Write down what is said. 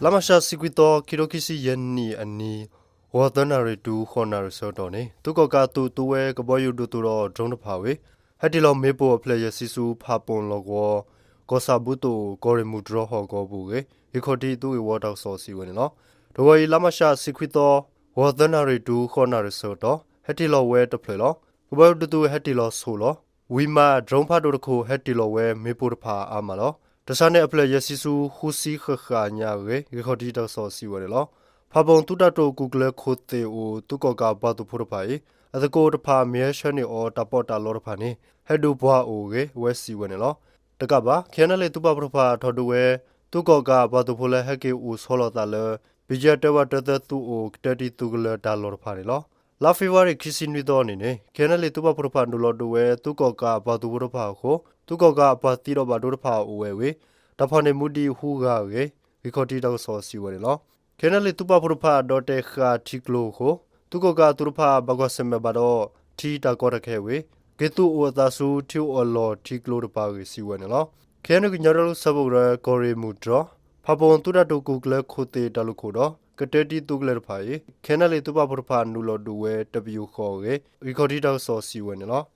လါမးရှး တဆံခွံသီ ခံကထိခံဆံယဲၢ်နံၣ်အနံၤ ဂီၤသၢနၣ်ရံၣ်တုၤဃိးနၣ်ရံၣ်ဆၢကတီၢ်န့ၣ် သုးကီၣ်ကးအသုး သုးဝဲကဘီယူၤဒိၣ်သုးဒီး drone တဖၣ်ဝံၤ ဟဲတ့ၢ်လီၤမ့ၣ်ပိၢ်အဖျၢၣ်ယဲၢ်ဆံဆူ ဖးပူၣ်လီၢ်ကဝီၤ ကီၢ်ဆၣ်ဘုသိၣ် ကီၢ်ရ့ၣ်မုၢ်တြီၢ်ဟီၣ်ကဝီၤပူၤအဂ့ၢ် ဂံၢ်ခီၣ်ထံးသုးဂ့ၢ်ဝီတၢ်ကစီၣ်စံးဝဲန့ၣ်လီၤ. တဂီၤအံၤ လါမးရှး တဆံခွံသီ ဂီၤသၢနၣ်ရံၣ်တုၤဃိးနၣ်ရံၣ်ဆၢကတီၢ် ဟဲတ့ၢ်လီၤဝဲတဖျၢၣ်လီၤ. ကဘီယူၤဒိၣ်သုးဟဲတ့ၢ်လီၤဆိၣ်လီၤ. ဝံၤမး drone ဖးဒိၣ်တခိၣ် ဟဲတ့ၢ်လီၤဝဲမ့ၣ်ပိၢ်တဖၣ်အါမးလီၤ. တၢ်ဆါန့ၣ် အဖျၢၣ်ယဲၢ်ဆံဆူ ဃုဆံဃၣ်ဃၣ်ညါအဂ့ၢ် ဂံၢ်ခီၣ်ထံးတၢ်ကစီၣ်စံးဝဲန့ၣ်လီၤ. ဖးပူၣ်သုးတၢ်တိာ်ကူၣ်ကျဲၤခိၣ်သ့ၣ်အိၣ် သုးကီၣ်ကးပှၤသုးဖိတဖၣ်အံၤ အသကိးတဖၣ်မ့ၢ်ဟဲဆှၢန့ၢ်အီၤတၢ်ပီးတၢ်လီတဖၣ်န့ၣ် ဟဲဒုးပှၤအိၣ်အဂ့ၢ် အဝဲစံးဝဲန့ၣ်လီၤ. တကးဘၣ် KNLA သုးပာ်ဖှိၣ်တဖၣ် ထီၣ်ဒုးဝဲ သုးကီၣ်ကးပှၤသုးဖိလၢဟဲက့ၤအိၣ်ဆီလီၤသးလၢ BGF တၢဘၣ်တၢသၢသုးအိၣ် ကတၢတံၤသုးကလၢၤတၢ်လီၢ်တဖၣ်န့ၣ်လီၤ. လါဖ့ၤဘြူၤအါရံၤ ခံဆံနွံသီအနံၤန့ၣ် KNLA သုးပာ်ဖှိၣ်တဖၣ် နုာ်လီၤဒုးဝဲ သုးကီၣ်ကးပှၤသုးဖိတဖၣ်အဃိ သုးကီၣ်ကးအပှၤသံဒီးဘၣ်ဒိတဖၣ်အိၣ်ဝဲဝံၤ တၢ်ဖီၣ်န့ၢ်မူဒံးဟူးဂၤအဂ့ၢ် ဂံၢ်ခီၣ်ထံးတၢ်ကစီၣ်စံးဝဲန့ၣ်လီၤ. KNLA သုးပာ်ဖှိၣ်တဖၣ် ဒီးတဲာ်ဃာ်ထံကျိအဃိ သုးကီၣ်ကးအသုးတဖၣ် ဘၣ်ကွၢ်ဆၢၣ်မဲာ်ဘၣ်ဒီး ထံတၢ်ကီတၢ်ခဲဝံၤ က့ၤသူၣ်အိၣ်အသးဆူထံအိၣ်အလီၢ်ထံကျိတဖၣ်အဂ့ၢ် စံးဝဲန့ၣ်လီၤ. KNU ကညီဒီကလုာ်စၢဖှိၣ်ကရၢ ကီၢ်ရ့ၣ်မုၢ်တြီၢ် ဖးပူၣ်သုးတၢ်တိာ်ကူၣ်ကျဲၤခိၣ်သ့ၣ်တၢ်လိာ်ခိၣ်ဒီး ကတၢတံၤသုးကလၢၤတဖၣ်အံၤ KNLA သုးပာ်ဖှိၣ်တဖၣ် နုာ်လီၤဒုးဝဲ တပယူာ်ဃီအဂ့ၢ် ဂံၢ်ခီၣ်ထံးတၢ်ကစီၣ်စံးဝဲန့ၣ်လီၤ.